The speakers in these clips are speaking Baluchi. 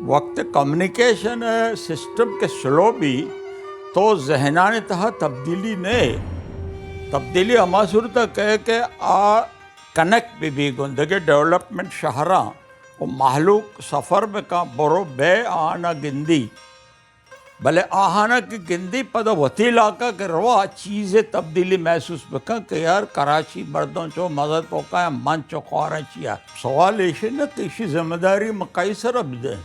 وقت کمیونیکیشن سسٹم کہ سلو بی تو ذہنانی تہا تبدیلی نہ، تبدیلی ہما صورت کئے کہ آ کنیکٹ بہ بی گوں دگہ ڈیولپمنٹ شہراں و مہلوک سفر بکاں، برو بئے آہانا گندی۔ بلے آہانا کہ گندی پدا وتی علاقہ کہ روا چیزے تبدیلی محسوس بکن کہ یار کراچی مردم چو مزہ توکا یا من چو خوارا چیا۔ سوال ایشی نہ کہ ایشی ذمہ داری ما کئی سرا بدیں۔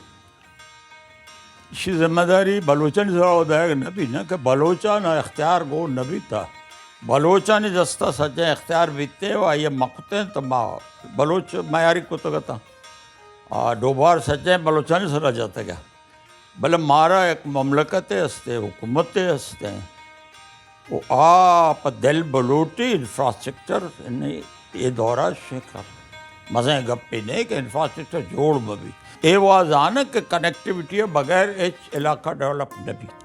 ایشی ذمہ داری بلوچانی سرا دئیگ نہ بیت، نہ کہ بلوچانا اختیار گون نہ بیتا۔ بلوچانی دستا سجیں اختیار بیتے و آئی مکتیں تو ما بلوچ میاری کتگتا۔ آ، ڈوبار سجیں بلوچانی سرا جتگا۔ بلے مارا یک مملکتے ہستے، حکومتے ہستے۔ و آ پہ دل بلوٹی انفراسٹرکچر، یعنی اے دورا شکر مزیں گپے نہ کہ انفراسٹرکچر جوڑ بہ بی۔ اے وا زانگ کہ کنیکٹیویٹی بغیر ہچ علاقہ ڈیولپ نہ بیت۔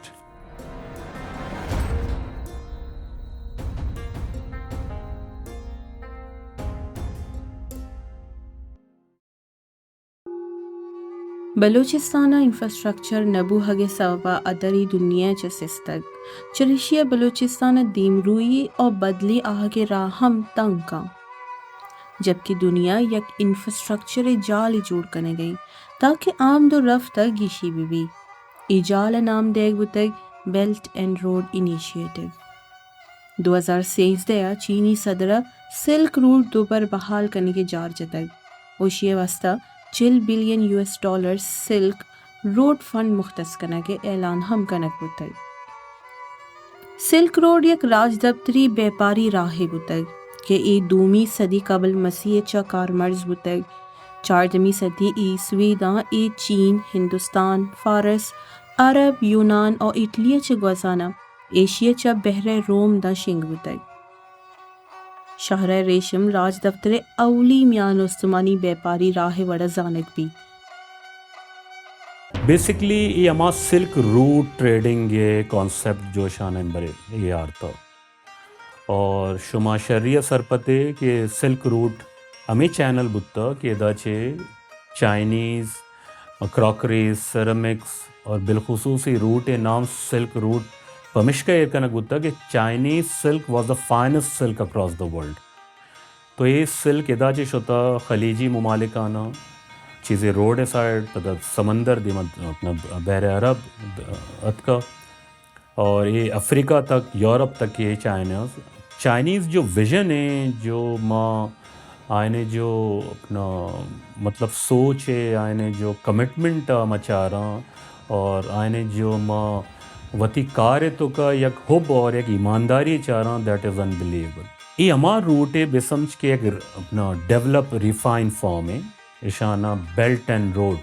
بلوچستان ء انفراسٹرکچر نہ بوہگ ء سوب ء ادری دنیا ء چہ سستگ، چریشی ء بلوچستان ء دیمروئی ء بدلی آہگ ء راہ ہم تنگ کن، جبکہ دنیا یک انفراسٹرکچر ء جالے جوڑ کنگ ء انت تاکہ آمد و رفت ء گیشی بہ بیت۔ اے جال ء نام دئیگ بوتگ بیلٹ اینڈ روڈ انیشیٹو۔ دو ہزار سیزدہ ء چینی صدر ء سلک روٹ دوبر بحال کنگ ء جار جتگ و ایشی ء واستہ چل billion U S dollar silk route fund مختص کنگ ء اعلان ہم کنگ بوتگ۔ سلک روڈ یک راجدپتری بیپاری راہے بوتگ کہ اے دومی صدی قبل مسیح ء چہ کارمرز بوتگ۔ چاردہمی صدی عیسوی داں اے چین، ہندوستان، فارس، عرب، یونان و اٹلی ء چہ گوزان ء ایشی ء چہ بحر روم داں شنگ بوتگ۔ شہر ء ریشم راجدپتر ء اولی میان استمانی بیپاری راہ ء وڑ ء زانگ بیت۔ بیسیکلی اے ہما سلک روٹ ٹریڈنگ ء کانسپٹ جو شان امبرے اے آرتا۔ اور شما شری ء سرپدے کہ سلک روٹ ہمے چینل بوتا کہ ادا چہ چائنیز کراکریز، سیرامکس اور بالخصوص اے روٹ ء نام سلک روٹ پمشکا ایر کنگ بوتا کہ Chinese silk was the finest silk across the world۔ تو اے سلک ادا چہ شتا خلیجی ممالکانا چیزے روڈ ء سائیڈ پدا سمندر دیما اپنا بحر عرب اتکا۔ اور اے افریقہ تک، یورپ تک اے چائنیز، چائنیز جو ویژن ہے، جو ما آئینے جو اپنا مطلب سوچ ہے، آئینے جو کمٹمنٹ ہے ما چاراں اور آئینے جو ما وتی کار توکا یک حب اور یک ایمانداری چاراں، that is unbelievable۔ اے ہما روٹ ہے بہ سمجھ کہ یک اپنا ڈیولپ ریفائن فارم ہے۔ اشانا بیلٹ اینڈ روڈ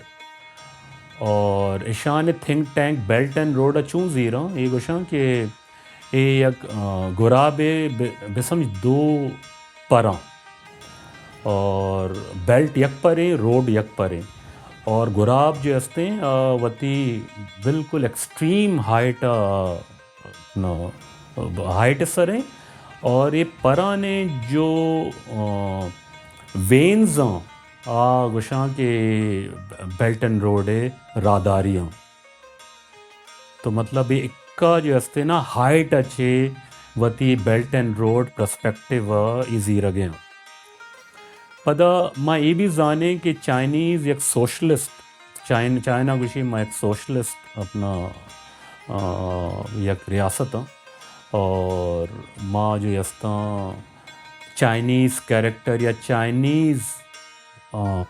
اور اشان think tank belt and road ء چون زیراں، اے گوشاں کہ اے یک، آ، گرابے بہ، بسمجھ دو پراں اور بیلٹ یک پریں، روڈ یک پریں اور گراب جو ہستیں، آ، وتی بالکل ایکسٹریم ہائٹ ء نو، ہائٹ سر ہیں اور یہ پرانے جو، آ، وینز ہیں، آ گوشاں کہ بیلٹ اینڈ روڈ ہے راہداری ہیں۔ تو مطلب یہ اکا جو ہستے نا ہائٹ اچھے وتی بیلٹ اینڈ روڈ پرسپیکٹیو ای زیرگے ہیں۔ پدا ما اے بھی زانیں کہ چائنیز یک سوشلسٹ، چائن-، چائنا گوشی ما یک سوشلسٹ اپنا، آ، یک ریاست ہاں اور ما جو ہستاں چائنیز کریکٹر یا چائنیز، آ،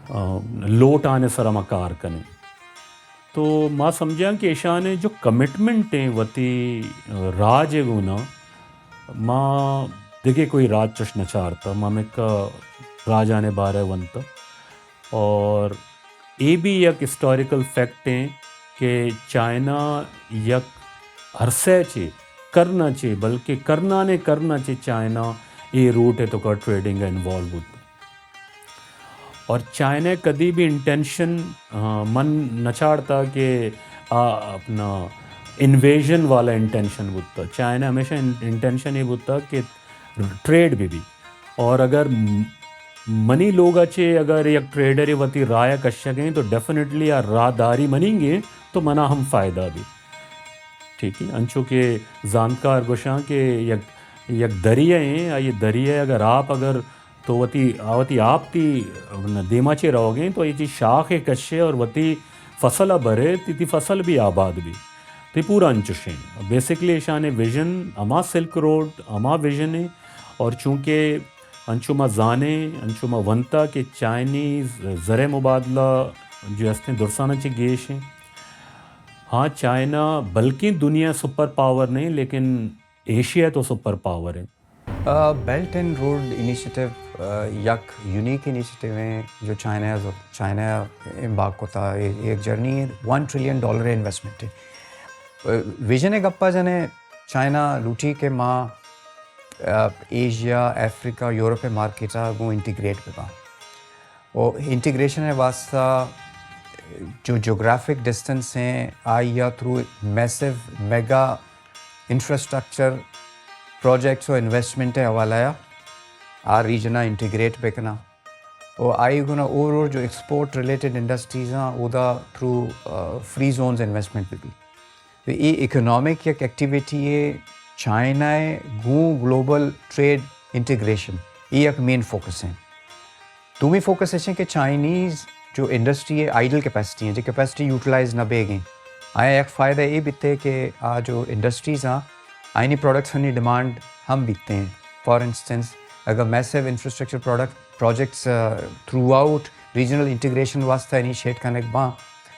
آ، لوٹ آنے سر ما کار کنیں۔ تو ما سمجھاں کہ ایشانے جو کمٹمنٹ ہیں وتی راج گونا، ما دگہ کوئی راج چش نہ چارتا، ما ہمکا راجانے بارے ونتا۔ اور اے بھی یک ہسٹوریکل فیکٹ ہیں کہ چائنا یک عرصے چے کرنا چے، بلکہ کرنا نے کرنا چے چائنا اے روٹ ہے تو کا ٹریڈنگ انوالو ہوتا۔ اور چائنا کدی بھی انٹینشن، آ، من نہ چاڑتا کہ آ اپنا انویژن والا انٹینشن بوتا۔ چائنا ہمیشہ ان-، انٹینشن یہ بوتا کہ ٹریڈ بھی بھی۔ اور اگر م-، منی لوگ ءَ چہ اگر یک ٹریڈرے وتی راہ ءَ کشگ ءَ ایں تو ڈیفینیٹلی آ راہ داری منیگ ءَ ایں تو منا ہم فائدہ بی۔ ٹھیک ہے، انچو کہ زانتکار گوشاں کہ یک، یک دریائے ایں، آئی دریائے اگر آپ اگر تو وتی، آ وتی آپ تی دیما چے روگ ءَ ایں تو آئی چی شاخ ءَ کشے اور وتی فصل ءَ برے، تی، تی فصل بھی آباد بھی۔ تی پورا انچوشیں۔ بیسیکلی ایشانے ویژن ہما سلک روڈ، ہما ویژن ہے۔ اور چونکہ انچو ما زانیں، انچو ما ونتا کہ چائنیز زر مبادلہ جو ہستیں درسانا چے گیش ہیں۔ ہاں، چائنا بلکیں دنیا سپر پاور نہیں، لیکن ایشیا تو سپر پاور ہے۔ بیلٹ اینڈ روڈ انیشیٹو، آ، یک یونیک انیشیٹو ہیں جو چائنا، چائنا امبارک ہوتا ہے، ایک جرنی ہے، ون ٹریلین ڈالر انویسٹمنٹ ہے۔ آ، ویژن گپا جنے چائنا لوٹی کہ ما، آ، ایشیا، افریقہ، یورپ مارکیٹ گوں انٹیگریٹ ببا۔ و انٹیگریشن واسطہ جو جغرافک ڈسٹنس ہیں، آئی یا تھرو میسو میگا انفراسٹرکچر پروجیکٹس و انویسٹمنٹ حوالہ یا آ ریجن انٹیگریٹ بکنا۔ و آئی گنا اوور جو ایکسپورٹ ریلیٹڈ انڈسٹریز ہیں، اودا تھرو، آ، فری زونز انویسٹمنٹ بھی۔ تو یہ اکنامک یک ایکٹیویٹی ہے، چائنا ہے، گوں گلوبل ٹریڈ انٹیگریشن، یہ یک مین فوکس ہے۔ دومی فوکس ایش ہیں کہ چائنیز جو انڈسٹری ہے، آئیڈل کیپیسٹی ہیں، جو کیپیسٹی یوٹیلائز نہ بیگ ہیں، آیا یک فائدہ یہ بیتے کہ آ جو انڈسٹریز ہیں، آئینی پروڈکٹس ہنی ڈیمانڈ ہم بیتے ہیں۔ فار انسٹنس، اگر میسو انفراسٹرکچر پروڈکٹ پروجیکٹس، آ، تھرو آؤٹ ریجنل انٹیگریشن واسطہ انیشیٹ کنگ باں،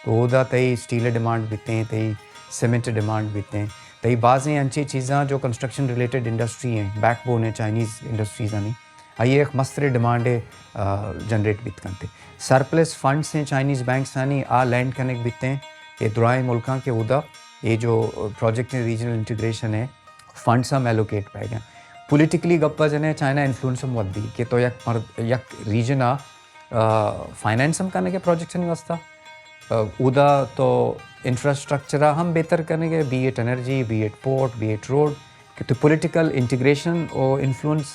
تو اودا تئی سٹیل ڈیمانڈ بیتے ہیں، تئی سیمنٹ ڈیمانڈ بیتے ہیں، تئی بازیں انچیں چیزاں جو کنسٹرکشن ریلیٹڈ انڈسٹری ہیں، بیک بون ہیں چائنیز انڈسٹریز آنی، آئی ایک مستر ڈیمانڈ، آ، جنریٹ بیت کنتے۔ سرپلس فنڈز ہیں چائنیز بینکس آنی، آ لینڈ کنگ بیتے ہیں یہ درائیں ملکاں کہ اودا یہ جو پروجیکٹ ریجنل انٹیگریشن ہے، فنڈز ہم ایلوکیٹ پائے گئے۔ پولیٹیکلی گپا جنے چائنا انفلوئنس ہم ودی کہ تو یک مرد، یک ریجن آ، آ، فائنانس ہم کرنے کے پروجیکٹس نہیں واسطہ۔ آ، اودا تو انفراسٹرکچر ہم بہتر کرنے کے، be it energy, be it port, be it road, کہ تو پولیٹیکل انٹیگریشن و انفلوئنس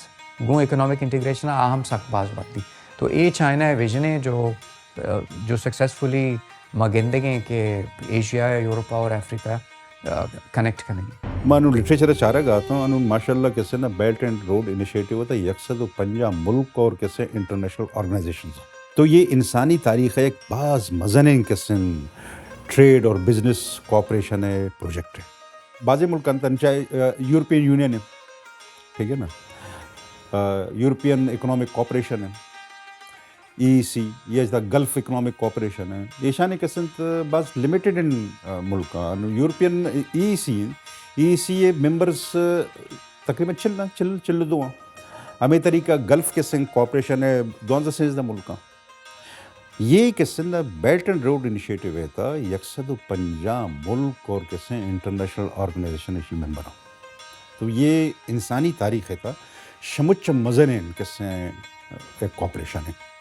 گوں اکنامک انٹیگریشن آ ہم سک باز ودی۔ تو اے چائنا ویژن ہے جو، آ، جو سکسیسفلی ما گندگیں کہ ایشیا، یورپ اور افریقہ، آ، کنیکٹ کنگی۔ ما نوں لٹریچر ءَ چارگ ءَ اتوں، انوں ماشاءاللہ کسے نا بیلٹ اینڈ روڈ انیشیٹو ءَ تہ یک سد و پنجاہ ملک اور کسے انٹرنیشنل آرگنائزیشنز۔ تو یہ انسانی تاریخ ءِ ایک باز مزنیں کسے ٹریڈ اور بزنس کوآپریشن ءِ پروجیکٹ ہے۔ بازیں ملک انت، چاہے، آ، یورپین یونین ہے، ٹھیک ہے نا، آ، یورپین اکنامک کوآپریشن ہے۔ ای سی، یا جتا گلف اکنامک کوآپریشن ہے، ایشانی قسم تو بس لمیٹڈ ان، آ، ملک آں۔ یورپین ای سی، ای سی ءِ ممبرز تقریباً چل، چل، چل دو آں۔ ہمیں طریقہ گلف قسم کوآپریشن ہے، دوانزہ سیزدہ ملک آں۔ یہ قسم بیلٹ اینڈ روڈ انیشیٹو ہے تا یک سد و پنجاہ ملک اور قسم انٹرنیشنل آرگنائزیشن ایشی ممبر آں۔ تو یہ انسانی تاریخ ءِ تہ شمچ مزنیں کسے ایک کوآپریشن ہے۔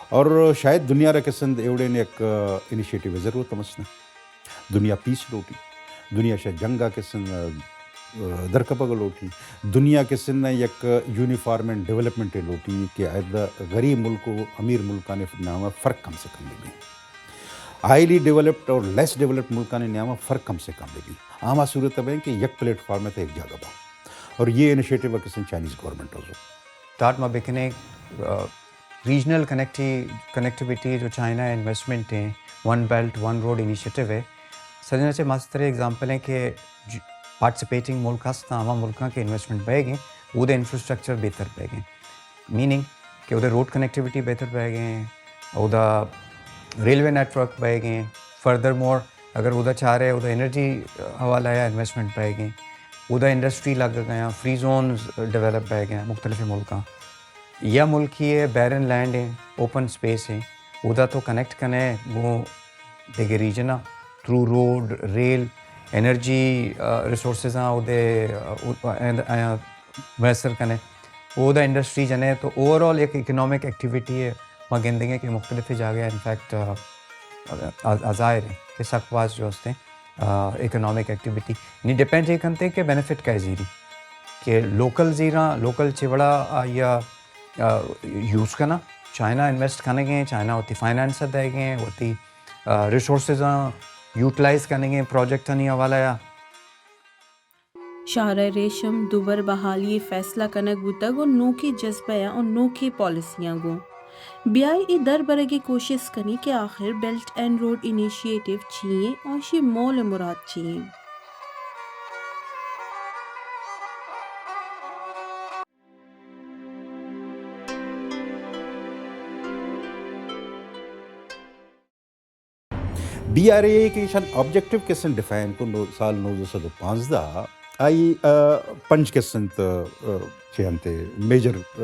اور شاید دنیا را کسے ایوڑیں یک انیشیٹو ضرورت ہم است۔ دنیا پیس لوٹی، دنیا شہ جنگ ءَ کسے درکپگ لوٹی، دنیا کسے یک یونیفارم اینڈ ڈیولپمنٹ لوٹی کہ ادا غریب ملک و امیر ملکانی نیام ءَ فرق کم سے کم بہ بی۔ ہائیلی ڈیولپڈ اور لیس ڈیولپڈ ملکانی نیام ءَ فرق کم سے کم بہ بی۔ آ ہما صورت ءَ بیں کہ یک پلیٹ فارم ءِ تہ یک جاگہ باں۔ اور یہ انیشیٹو کسے چائنیز گورنمنٹ ءَ زو۔ اسٹارٹ ما بکنے، آ، ریجنل کنیکٹی-، کنیکٹیویٹی جو چائنا انویسٹمنٹ ہیں، one belt one road initiative ہے۔ سجنا چے مستر ایگزامپل ہیں کہ ج-، پارٹیسپیٹنگ ملک ہستاں، ہما ملکاں کہ انویسٹمنٹ بہ گئے، اودے انفراسٹرکچر بہتر بہ گئے۔ میننگ کہ اودے روڈ کنیکٹیویٹی بہتر بہ گئے، اودا ریلوے نیٹ ورک بہ گئے۔ فردر مور اگر اودا چارے، اودا انرجی حوالہ یا انویسٹمنٹ بہ گئے، اودا انڈسٹری لگ گئے، فری زونز ڈیولپ بہ گئے مختلف ملکاں۔ یا ملکی ہے بیرن لینڈ ہیں، اوپن سپیس ہیں، اودا تو کنیکٹ کنے گوں دیگہ ریجن آ تھرو روڈ، ریل، انرجی، آ، ریسورسز آں اودے، آ، او-، آ، آ، میسر کنے۔ اودا انڈسٹری جنے تو اوور آل یک اکنامک ایکٹیویٹی ہے۔ ما گندگیں کہ مختلف جاگہ انفیکٹ، آ، آ، آ، ظاہر ہے کہ سک باز جو ہستے، آ، اکنامک ایکٹیویٹی نی ڈیپینڈ یہ کنتے کہ بینیفٹ کا زیری، کہ لوکل زیراں، لوکل چے وڑا آ یا، آ، یوز کنا، چائنا انویسٹ کنگ ءَ، چائنا وتی فائنانس ءَ دئیگ ءَ، وتی، آ، ریسورسز آں یوٹیلائز کنگ ءَ پروجیکٹانی حوالہ ءَ۔ شاہراہ ریشم دوبر بحالی ءِ فیصلہ کنگ بوتگ ءُ نوکیں جذبہ ءَ ءُ نوکیں پالیسیاں گوں۔ بیائے اے دربرگ ءِ کوشست کنیں کہ آخر بیلٹ اینڈ روڈ انیشیٹو چی ایں ءُ اشی مول ءُ مراد چی ایں؟ بی آر اے کہ ایشان آبجیکٹیو کسن ڈیفائن کو نو-، سال نوزدہ سد و پانزدہ، آئی، آ، پنچ کسن ت، آ، چے انت میجر، آ،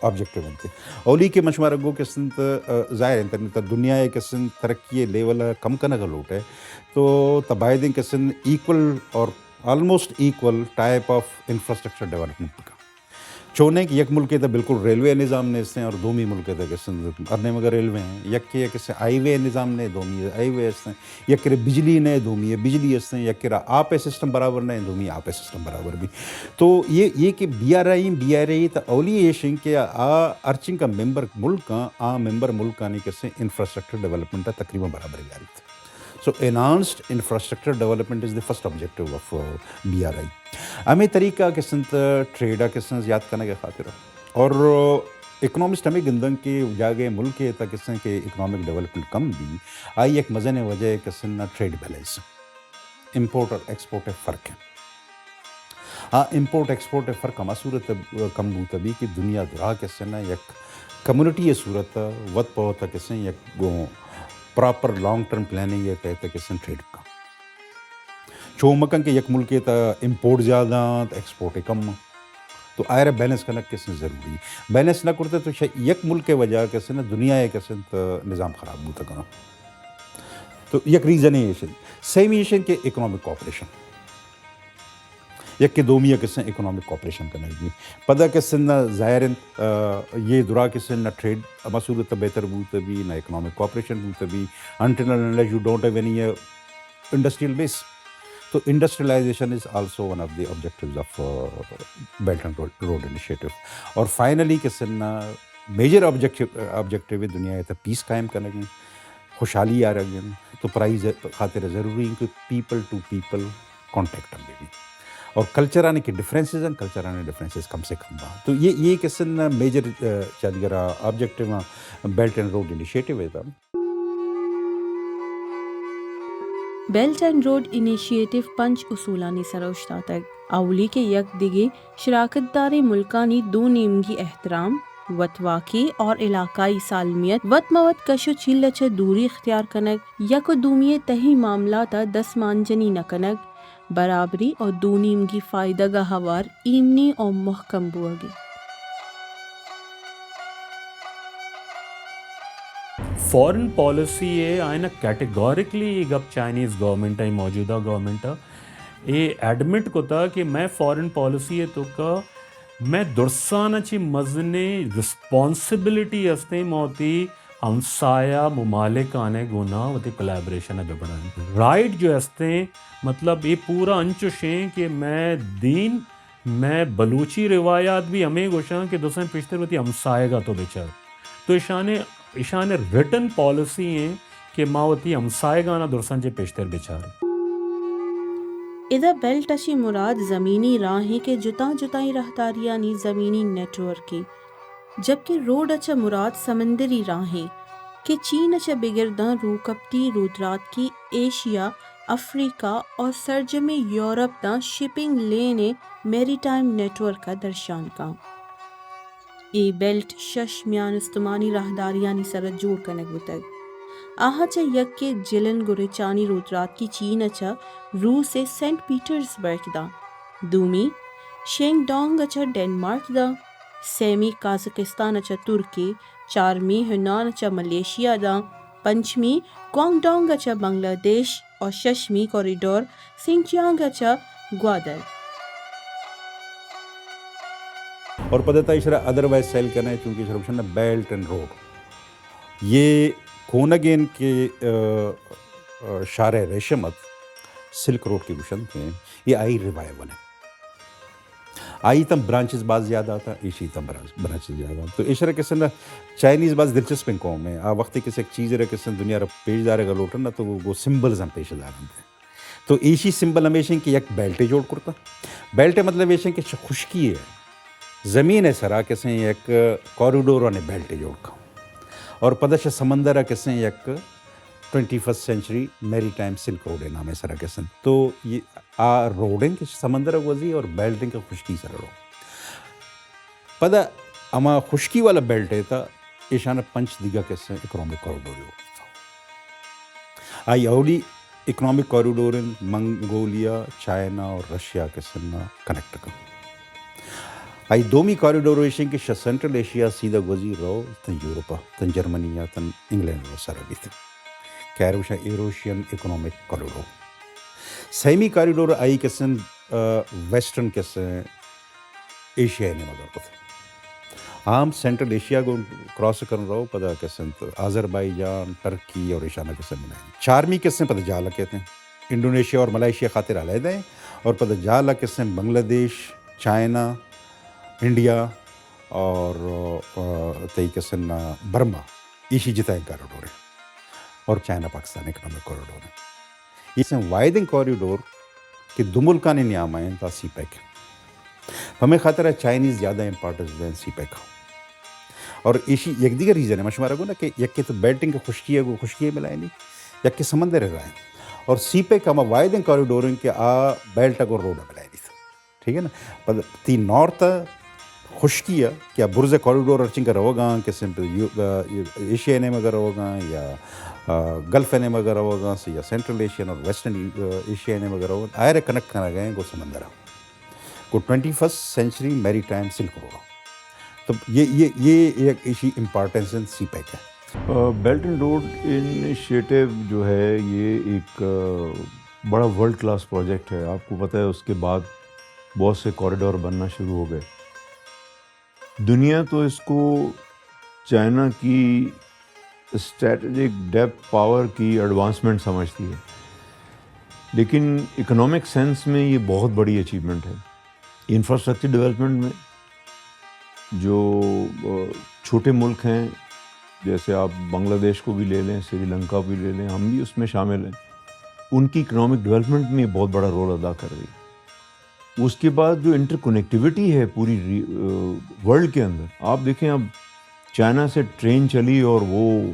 آبجیکٹیو انت۔ اولی کہ من شمارا گو کسن ت، آ، ظاہر انت تا دنیا کسن ترقی لیول کم کنگ لوٹ ہے، تو تا باید کسن ایکول اور almost equal type of infrastructure development بکن۔ چونیں کہ یک ملکے تہ بالکل ریلوے نظام نیستیں اور دومی ملکے تہ کسن ہر نیمگا ریلوے ہیں۔ یکے کسن ہائی وے نظام نے، دومی ہائی وے استیں۔ یکے بجلی نے، دومی بجلی استیں۔ یکے آپ سسٹم برابر نے، دومی آپ سسٹم برابر بھی۔ تو یہ، یہ کہ B R I, B R I تہ اولی ایشیں کہ آ ارچنگ کا ممبر ملک آ، آ ممبر ملکانی کسن انفراسٹرکچر ڈیولپمنٹ تقریباً برابر بیاریت۔ So enhanced infrastructure development is the first objective of, uh, B R I. ہمے طریقہ کسن ت ٹریڈ ء کسن زیات کنگ ء خاطر اور اکنامسٹ ہمے گندن کہ جاگہ ملک ء تک کسن کہ اکنامک ڈیولپمنٹ کم بی، آئی یک مزن وجہ کسن نا ٹریڈ بیلنس، امپورٹ اور ایکسپورٹ ء فرق ہے۔ آ امپورٹ ایکسپورٹ ء فرق ہما صورت ء کم بوت بی کہ دنیا درا کسن ء یک کمیونٹی ء صورت ء وت پہ وت ء کسن یک گوں پراپر لانگ ٹرم پلاننگ ء تحت ء کسن ٹریڈ کن۔ چو مکن کہ یک ملک ء تہ امپورٹ زیادہ انت، ایکسپورٹ کم انت۔ تو آئرا بیلنس کنگ کسن ضروری۔ بیلنس نہ کرتے تو شا-، یک ملک ء وجہ کسن دنیا ء کسن تہ نظام خراب بوت کنت۔ تو یک ریزن ایش انت۔ سیمی ایش انت کہ اکنامک کوآپریشن۔ یک کہ دومی ء کسن اکنامک کوآپریشن کنگ بی۔ پدا کسن نہ ظاہر انت، آ، یہ درا کسن نہ ٹریڈ ہما صورت بہتر بوت بی، نہ اکنامک کوآپریشن بوت be, until and unless you don't have any, uh, industrial base. تو industrialization is also one of the objectives of, uh, Belt and Road, Road Initiative. اور فائنلی کسن نہ میجر آبجیکٹو، آبجیکٹو دنیا ء تہ پیس قائم کنگ انت، خوشحالی آرگ انت، تو پرائز خاطر ضروری انت کہ پیپل ٹو پیپل کانٹیکٹ ہم بہ بی۔ اور کلچر آنے کہ ڈفرینسز ہیں، کلچر آنے ڈفرینسز کم سے کم با۔ تو یہ، یہ کسن میجر، آ، چالیگرا آبجیکٹو ہیں بیلٹ اینڈ روڈ انیشیٹو ء تہ۔ بیلٹ اینڈ روڈ انیشیٹو پنچ اصولانی سر اوشتاتگ۔ اولی کہ یک دگے شراکت داریں ملکانی دو نیمگی احترام، وتواکی اور علاقائی سالمیت، وت مہ وت کش و چیل ء چہ دوری اختیار کنگ، یک و دومی ء تہی معاملات ء دست مانجنی نہ کنگ، برابری اور دو نیمگی فائدگ ء ہوار ایمنی اور محکم بوگی۔ فارن پالیسی ء آئین ء کیٹیگوریکلی اے گپ چائنیز گورنمنٹ ء، موجودہ گورنمنٹ ء اے ایڈمٹ کتا کہ مئے فارن پالیسی ء توکا مئے درسان ء چہ مزنیں ریسپانسبلٹی استیں ما وتی ہمسایہ ممالک آنے گونا وتی کولابریشن ء بہ بڑھائیں۔ رائٹ جو استیں، مطلب اے پورا انچوشیں کہ مئے دین، مئے بلوچی روایات بھی ہمیں گوشاں کہ دوسریں پیشتر وتی ہمسایگا تو بچار۔ تو اشانے، اشانے ریٹن پالیسی ہیں کہ ما وتی ہمسایگانا درساں چہ پیشتر بچار۔ ادا بیلٹ ء چہ مراد زمینی راہیں کہ جتاں جتائیں راہداریانی زمینی نیٹ ورکے، جبکہ روڈ ء چہ مراد سمندری راہیں کہ چین ء چہ بگر داں روکپتی رودراتکی ایشیا، افریقہ اور سرجمیں یورپ داں شپنگ لین ء میری ٹائم نیٹ ورک ء درشان کاں۔ اے بیلٹ شش میان استمانی راہداریانی سر ء جوڑ کنگ بوتگ۔ آہاں چہ یکے جلن گریچانی رودراتکی چین ء چہ روس ء سینٹ پیٹرز برگ داں، دومی شینگ ڈانگ ء چہ ڈنمارک داں، سیمی قازقستان ء چہ ترکی، چارمی ہنان ء چہ ملیشیا داں، پنچمی گوانگ ڈانگ ء چہ بنگلہ دیش، اور ششمی کوریڈور سنکیانگ ء چہ گوادر۔ اور پدا تا ایشرا ادروائز سیل کنے، چونکہ ایشرا گوشن بیلٹ اینڈ روڈ۔ یہ کونگین کہ، آ، آ، شارع ریشم ات، سلک روڈ کے گوشن تھے، یہ آئی ریوائیول ہے۔ آئی تاں برانچز باز زیادہ آتا، ایشی تاں برانچز زیادہ آتا۔ تو ایشرا کسن چائنیز باز دلچسپیں قوم ہے۔ آ وقتی کسے یک چیز را کسن دنیا را پیش دارے گا لوٹن نا تو وہ سمبلز ہم پیش دارن۔ تو ایشی سمبل ہمیش ہیں کہ یک بیلٹ جوڑ کرتا۔ بیلٹ مطلب ایش ہیں کہ خشکی ہے، زمین ہے سرا کسے یک کوریڈور نے بیلٹ جوڑ کا۔ اور پدا شہ سمندر کسے یک ٹوئنٹی فرسٹ سینچری میری ٹائم سلک روڈ نام ہے سرا کسن۔ تو یہ آ روڈ ہیں کہ سمندر گوزی اور بیلٹ ہیں کہ خشکی سر رو۔ پدا ہما خشکی والا بیلٹ ہے تا ایشان پنچ دیگا کسے اکنامک کوریڈور ہو۔ آئی اولی اکنامک کوریڈور ہیں منگولیا، چائنا اور رشیا کسن کنیکٹ کن۔ آئی دومی کوریڈور ایش ہیں کہ شہ سینٹرل ایشیا سیدھا گوزی رو تن یورپا، تن جرمنیا، تن انگلینڈ رو سر بیت۔ کیروشا ایروشین اکنامک کوریڈور۔ سیمی کوریڈور آئی کسن، آ، ویسٹرن کسن ایشیا نے مگر کت۔ عام سینٹرل ایشیا گوں کراس کرن رو پدا کسن آذربائیجان، ٹرکی اور ایشانا کسن بنائیں۔ چارمی کسن پدا جالا کہتے ہیں۔ انڈونیشیا اور ملائیشیا خاطر علیحدہ ہیں اور پدا جالا کسن بنگلہ دیش، چائنا، انڈیا اور، آ، تئی کسن برما، ایشی جتائیں کوریڈور ہیں۔ اور چائنا پاکستان اکنامک کوریڈور ہیں۔ ایشی واحدیں کوریڈور کہ دو ملکانی نیام ہیں تا سی پیک۔ ہمیں خاطر ہے چائنیز زیادہ امپورٹنس دیں سی پیک۔ اور ایشی یک دیگر ریزن ہے، میں شمارا گو نا کہ یک تو بیلٹنگ خشکی ہے، وہ خشکی ہے ملائے نہیں، یک کہ سمندر ہے رائے۔ اور سی پیک ہما واحدیں کوریڈور ہیں کہ آ بیلٹ کو روڈ ملائے نہیں۔ ٹھیک ہے نا؟ پد تی نارتھ خشکی ہے کہ برز کوریڈور ارچنگ روگاں کہ سمپ یو-، آ، ایشیا نے مگر روگاں یا، آ، گلف نے مگر روگاں سے یا سینٹرل ایشین اور ویسٹرن، آ، ایشیا نے مگر روگاں، آئر کنیکٹ کرنا گئے گو سمندر کو ٹوئنٹی فرسٹ سینچری میری ٹائم سلک روڈ۔ تو یہ، یہ، یہ ایک ایشی امپورٹنس ان سی پیک ہے۔ بیلٹ اینڈ روڈ انیشیٹو جو ہے، یہ ایک، آ، بڑا ورلڈ کلاس پروجیکٹ ہے۔ آپ کو پتہ ہے، اس کے بعد بہت سے کوریڈور بننا شروع ہو گئے۔ دنیا تو اس کو چائنا کی اسٹریٹجک ڈیپ پاور کی ایڈوانسمنٹ سمجھتی ہے، لیکن اکنامک سینس میں یہ بہت بڑی اچیومنٹ ہے۔ انفراسٹرکچر ڈیولپمنٹ میں جو، آ، چھوٹے ملک ہیں، جیسے آپ بنگلہ دیش کو بھی لے لیں، سری لنکا بھی لے لیں، ہم بھی اس میں شامل ہیں، ان کی اکنامک ڈیولپمنٹ میں یہ بہت بڑا رول ادا کر رہی ہے۔ اس کے بعد جو انٹر کنیکٹیویٹی ہے پوری ری-، آ، ورلڈ کے اندر، آپ دیکھیں، اب چائنا سے ٹرین چلی اور وہ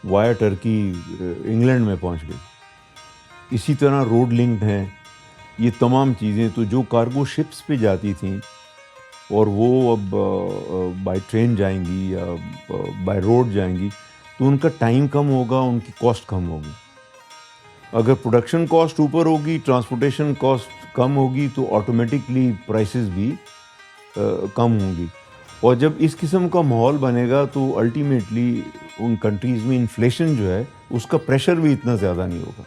وایا ٹرکی، آ، انگلینڈ میں پہنچ گئی۔ اسی طرح روڈ لنکڈ ہیں یہ تمام چیزیں، تو جو کارگو شپس پہ جاتی تھیں اور وہ اب، آ، آ، بائی ٹرین جائیں گی یا، آ، بائی روڈ جائیں گی، تو ان کا ٹائم کم ہوگا، ان کی کاسٹ کم ہوگی۔ اگر پروڈکشن کاسٹ اوپر ہوگی، ٹرانسپورٹیشن کاسٹ کم ہوگی، تو آٹومیٹکلی پرائسز بھی، آ، کم ہوں گی۔ اور جب اس قسم کا ماحول بنے گا تو الٹیمیٹلی ان کنٹریز میں انفلیشن جو ہے، اس کا پریشر بھی اتنا زیادہ نہیں ہوگا۔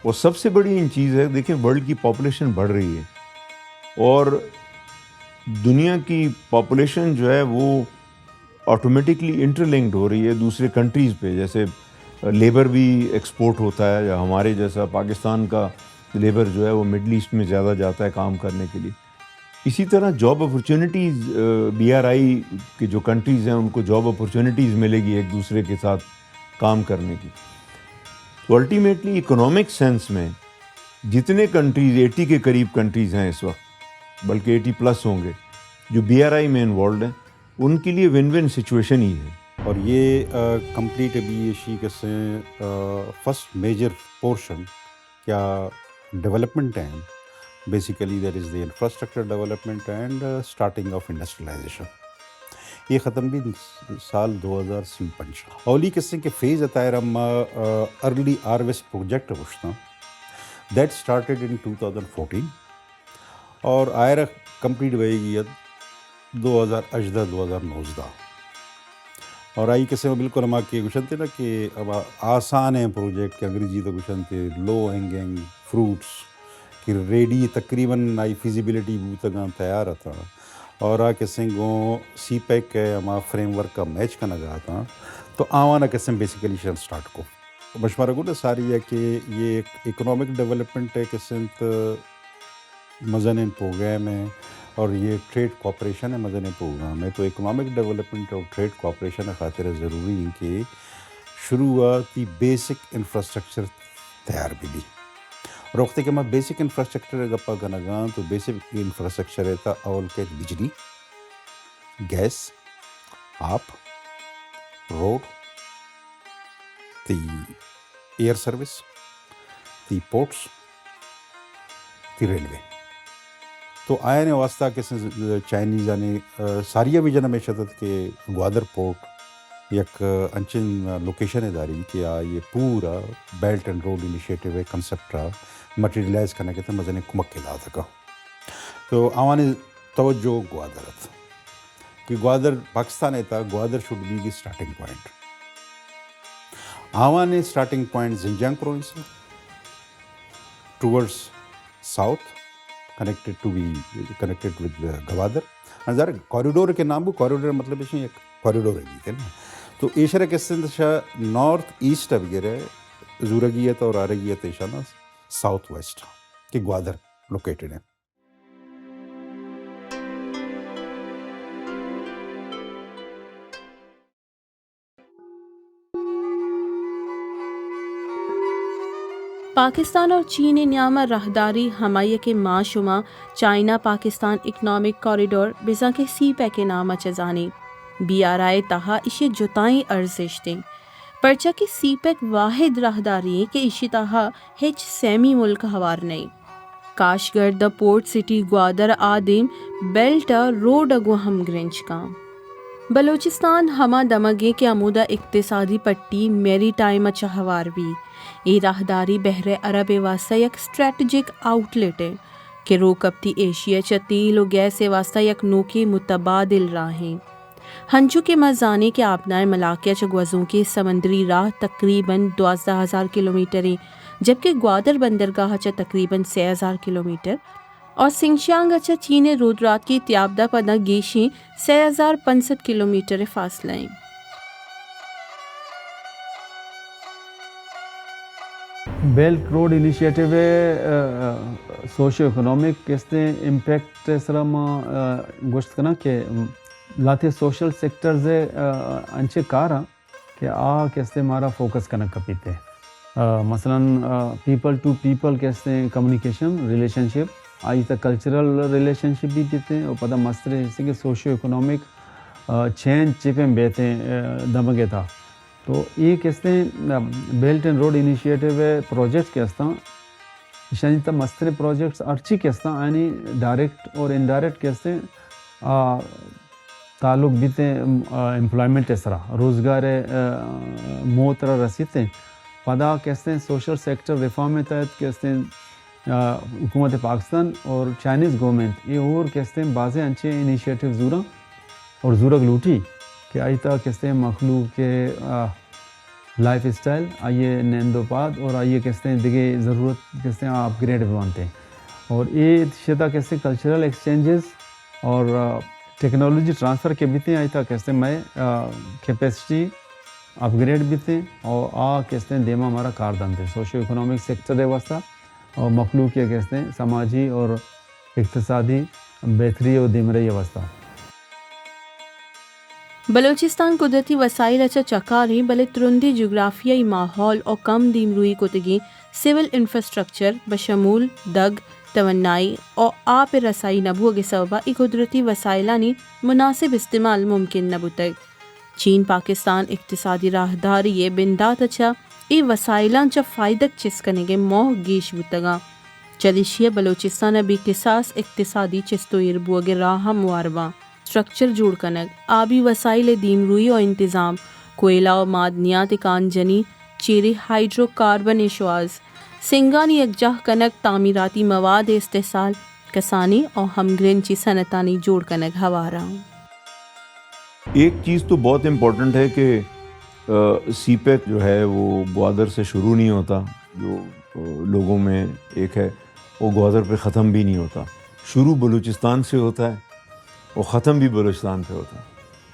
اور سب سے بڑی ان چیز ہے، دیکھیں، ورلڈ کی پاپولیشن بڑھ رہی ہے اور دنیا کی پاپولیشن جو ہے وہ آٹومیٹکلی انٹرلنکڈ ہو رہی ہے دوسرے کنٹریز پہ۔ جیسے لیبر بھی ایکسپورٹ ہوتا ہے، یا ہمارے جیسا پاکستان کا لیبر جو ہے وہ مڈل ایسٹ میں زیادہ جاتا ہے کام کرنے کے لیے۔ اسی طرح جاب اپرچونیٹیز، آ، بی آر آئی کے جو کنٹریز ہیں ان کو جاب اپرچونیٹیز ملے گی ایک دوسرے کے ساتھ کام کرنے کی۔ تو الٹیمیٹلی اکنامک سینس میں جتنے کنٹریز، ایٹی کے قریب کنٹریز ہیں اس وقت، بلکہ ایٹی پلس ہوں گے، جو بی آر آئی میں انوالوڈ ہیں، ان کے لیے ون ون سچویشن ہی ہے۔ اور یہ، آ، کمپلیٹ ابھی ایشی کسے، آ، فرسٹ میجر پورشن کیا ڈیولپمنٹ ہیں، basically that is the infrastructure development and, آ، starting of industrialization۔ یہ ختم بھی سال دو ہزار سی پنچ۔ اولی قسم کے فیز اتائر ہم، آ، ارلی ہارویسٹ پروجیکٹ گوشتاں، that started in two thousand fourteen۔ اور آئرہ کمپلیٹ بئیگی ات دو ہزار ہژدہ، دو ہزار نوزدہ۔ اور آئی کسے بالکل ہما کہ گوشنتے نا کہ ہما آسان ہیں پروجیکٹ کہ انگریزی تو گوشنتے لو ہینگنگ فروٹس کہ ریڈی تقریباً آئی فیزیبلٹی بوتگاں تیار اتاں۔ اور آ کسے گوں سی پیک کے ہما فریم ورک کا میچ کنگا اتاں۔ تو آوانا کسے بیسیکلی شن سٹارٹ کو۔ مشمارا گونا ساری ہے کہ یہ ایک اکنامک ڈیولپمنٹ ہے کہ سنت مزنیں پروگرام ہیں، اور یہ ٹریڈ کوآپریشن ءِ مزنیں پروگرام ہے، تو اکنامک ڈیولپمنٹ اور ٹریڈ کوآپریشن ءِ خاطر ضروری ہے کہ شروعاتی بیسک انفراسٹرکچر تیار بہ بی۔ اور وقتی کہ ما بیسک انفراسٹرکچر ءِ گپا کنگاں تو بیسک انفراسٹرکچر ءِ تھا اول کیت بجلی، گیس، آپ، روڈ، تی ایئر سروس، تی پورٹس، تی ریلوے۔ تو آیانی واسطہ کہ چائنیز آنی، آ، ساری ویژن ہمیش اتت کہ گوادر پورٹ یک انچیں لوکیشن ءَ داری کہ آ یہ پورا بیلٹ اینڈ روڈ انیشیٹو ءِ کنسپٹ ءَ مٹیریلائز کنگ ءِ تہ مزنیں کمک ءَ داتگ۔ تو آوانی توجہ گوادر ات کہ گوادر پاکستان ءِ تہ Gwadar should be the starting point. آوانی اسٹارٹنگ پوائنٹ زنجیانگ پروونس ءَ towards south, connected to be, connected with Gwadar. نظر کوریڈور کے نام بو، کوریڈور مطلب ایشی یک کوریڈور ہے، ٹھیک ہے نا؟ تو ایشرا کس سے نارتھ ایسٹ ءَ بگرے زورگی ات اور آرگی ات ایشانا ساؤتھ ویسٹ کہ گوادر لوکیٹڈ ہے۔ پاکستان اور چین ءِ نیام ءَ راہداری ہمائی ءَ کہ ما شما چائنا پاکستان اکنامک کوریڈور بزاں کہ سی پیک ءِ نام ءَ چہ زانیں۔ بی آر آئی ءِ تہا ایشی ءِ جتائیں ارزشت ایں، پرچا کہ سی پیک واحد راہداری ایں کہ ایشی ءِ تہا ہچ سیمی ملک ہوار نئیں۔ کاشگردھ ءَ پورٹ سٹی گوادر ءَ آ دیم بیلٹ ءَ روڈ ءَ گوں ہمگرنچ کاں۔ بلوچستان ہما دمگے کہ ہمودا اقتصادی پٹی میری ٹائم ءَ چہ ہوار بی۔ اے راہداری بحر عرب ءِ واستہ یک اسٹریٹجک آؤٹ لیٹ ایں کہ روکپتی ایشیا چہ تیل و گیس ءِ واستہ یک نوکیں متبادل راہیں۔ ہنچو کہ ما زانیں کہ آبدائیں ملاقہ چہ گوزونکیں سمندری راہ تقریباً دوازدہ ہزار کلومیٹر ایں، جبکہ گوادر بندرگاہ چہ تقریباً سے ہزار کلومیٹر اور سنگشیانگ چہ چین ءِ رودراتکی تیابدہ پدا گیشیں سے ہزار پنچ سد کلومیٹر ءِ فاصلہ ایں۔ بیلٹ روڈ انیشیٹو ءِ، آ، آ، سوشیو اکنامک کستیں امپیکٹ ءِ سرا ما، آ، گوشت کناں کہ لہتے سوشل سیکٹرز ءِ، آ، انچیں کاراں کہ آ کستیں مارا فوکس کنگ کپیت۔ آ، مثلاً، آ، پیپل ٹو پیپل کستیں کمیونیکیشن ریلیشن شپ، آئی تہ کلچرل ریلیشن شپ بھی بیت اور پدا مستریں ہستیں کہ سوشیو اکنامک، آ، چینج چہ پیم بیت، آ، دمگ ءِ تہا۔ تو اے کستیں، آ، بیلٹ اینڈ روڈ انیشیٹو ءِ پروجیکٹ کہ استاں، ایشانی تہ مستریں پروجیکٹس ہرچی کہ استاں، آیانی ڈائریکٹ اور انڈائریکٹ کہ استیں، آ، تعلق بیت، آ، ایمپلائمنٹ ءِ سرا، روزگار ءِ، آ، موہ ترا رسیت۔ پدا کہ استیں سوشل سیکٹر ریفارم ءِ تحت کہ استیں، آ، حکومت پاکستان اور چائنیز گورنمنٹ اے اور کہ استیں بازیں انچیں انیشیٹو زوراں اور زورگ لوٹی کہ آئی تہا کہ استیں مخلوق ءِ، آ، لائف اسٹائل، آئی ءِ نند و پاد اور آئی ءِ کہ استیں دگہ ضرورت کہ استیں آ اپ گریڈ بہ بنت۔ اور اے شتا کہ استیں کلچرل ایکسچینجز اور، آ، ٹیکنالوجی ٹرانسفر کہ بیتیں، آئی تہا کہ استیں مئے، آ، کیپیسٹی اپ گریڈ بیتیں اور آ کہ استیں دیما مارا کار دنت۔ سوشیو اکنامک سیکٹر ءِ واستہ اور مخلوق ءِ کہ استیں سماجی اور اقتصادی بہتری و دیمرئی ءِ واستہ۔ بلوچستان قدرتی وسائل ءَ چہ چکاریں، بلے ترندیں جغرافیائی ماحول و کم دیمروئی کتگیں سول انفراسٹرکچر بشمول دگ، توانائی و آپ ءِ رسائی نہ بوگ ءِ سبب ءَ اے قدرتی وسائلانی مناسب استعمال ممکن نہ بوتگ۔ چین پاکستان اقتصادی راہداری ءِ بندات ءَ چہ اے وسائلاں چہ فائدگ چست کنگ ءِ موہ گیش بوتگاں۔ چریشی ءَ بلوچستان ءَ بے کساس اقتصادی چست و ایر بوگ ءِ راہ ہموار باں۔ اسٹرکچر جوڑ کنگ، آبی وسائل ءِ دیمروئی و انتظام، کوئلہ و معدنیات ءِ کان جنی، چیریں ہائیڈرو کاربن ءِ شوہاز، سنگانی یکجاہ کنگ، تعمیراتی مواد ءِ استحصال، کسانیں و ہمگرنچیں صنعتانی جوڑ کنگ ہوار آں۔ ایک چیز تو بہت امپورٹنٹ ہے کہ، آ، سی پیک جو ہے وہ گوادر سے شروع نہیں ہوتا، جو، آ، لوگوں میں ایک ہے، وہ گوادر پہ ختم بھی نہیں ہوتا۔ شروع بلوچستان سے ہوتا ہے اور ختم بھی بلوچستان پہ ہوتا ہے۔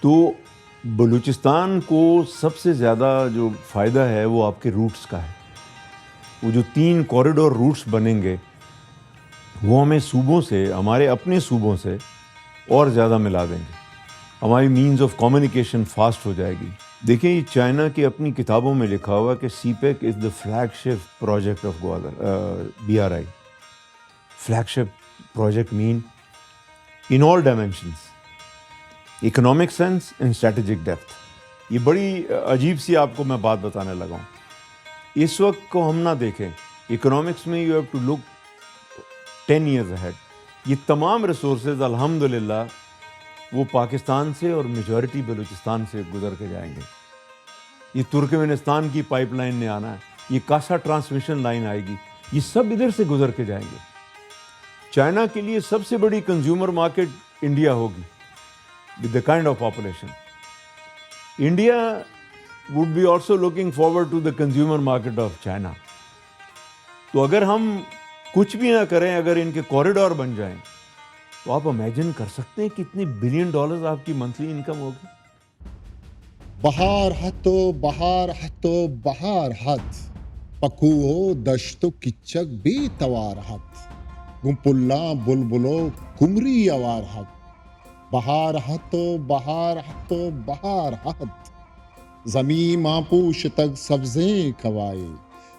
تو بلوچستان کو سب سے زیادہ جو فائدہ ہے وہ آپ کے روٹس کا ہے۔ وہ جو تین کوریڈور روٹس بنیں گے، وہ ہمیں صوبوں سے، ہمارے اپنے صوبوں سے اور زیادہ ملا دیں گے۔ ہماری مینز آف کمیونیکیشن فاسٹ ہو جائے گی۔ دیکھیں، یہ چائنا کی اپنی کتابوں میں لکھا ہوا کہ CPEC is the flagship project of Gwadar, B R I. Flagship project main in all dimensions, economic sense and strategic depth. یہ بڑی عجیب سی آپ کو میں بات بتانے لگا ہوں۔ اس وقت کو ہم نہ دیکھیں، اکنامکس میں you have to look ten years ahead. یہ تمام ریسورسز الحمدللہ وہ پاکستان سے اور میجورٹی بلوچستان سے گزر کے جائیں گے۔ یہ ترکمنستان کی پائپ لائن نے آنا ہے، یہ کاسا ٹرانسمیشن لائن آئے گی، یہ سب ادھر سے گزر کے جائیں گے۔ چائنا کے لیے سب سے بڑی کنزیومر مارکیٹ انڈیا ہوگی، with the kind of population. India would be also looking forward to the consumer market of China. تو اگر ہم کچھ بھی نہ کریں، اگر ان کے کوریڈور بن جائیں، تو آپ امیجن کر سکتے ہیں کتنے بلین ڈالرز آپ کی منتھلی انکم ہوگی؟ بہار ہتو، بہار ہتو، بہار ہت۔ پہ کوہ و دشت و کچک بے توار ہت۔ گوں پلاں بلبل و کمری اوار ہت۔ بہار ہتو، بہار ہتو، بہار ہت۔ زمین ماں پوشتگ سبزیں کوائے۔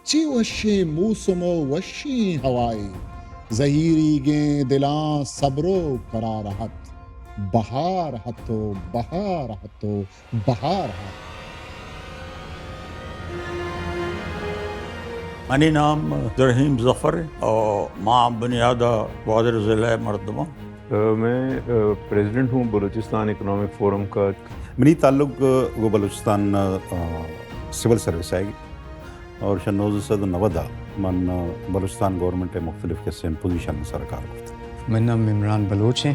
چے وشیں موسم و وشیں ہوائے، زہیریگیں دلاں صبر و قرار ہت۔ بہار ہتو، بہار ہتو، بہار ہت۔ منی نام عبدالرحیم ظفر ہے اور ماں بنیادہ گوادر ضلع مردماں۔ میں پریزیڈنٹ ہوں بلوچستان اکنامک فورم کا۔ منی تعلق گو بلوچستان سول سروس آئی۔ اور سن نوزدہ سد و نود ء من بلوچستان گورنمنٹ ء مختلف قسم پوزیشن سر کار کرت۔ منی نام عمران بلوچ ہے۔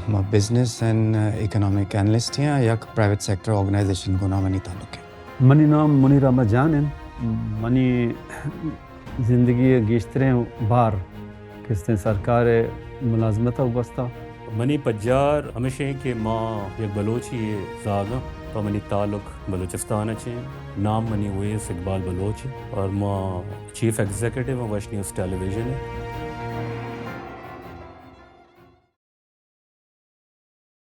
ما بزنس اینڈ اکنامک اینالسٹ ہیں، یک پرائیویٹ سیکٹر آرگنائزیشن گونا منی تعلق ہے۔ منی نام منیر احمد جان ہیں۔ منی زندگی گیشتریں بار کستیں سرکار ملازمت ء گوستا۔ منی پجار ہمیش ایں کہ ما یک بلوچی زاگ آں، پہ منی تعلق بلوچستان ء چہ ایں۔ نام منی اویس اقبال بلوچ ایں اور ما چیف ایگزیکٹو آں وش نیوز ٹیلی ویژن ء۔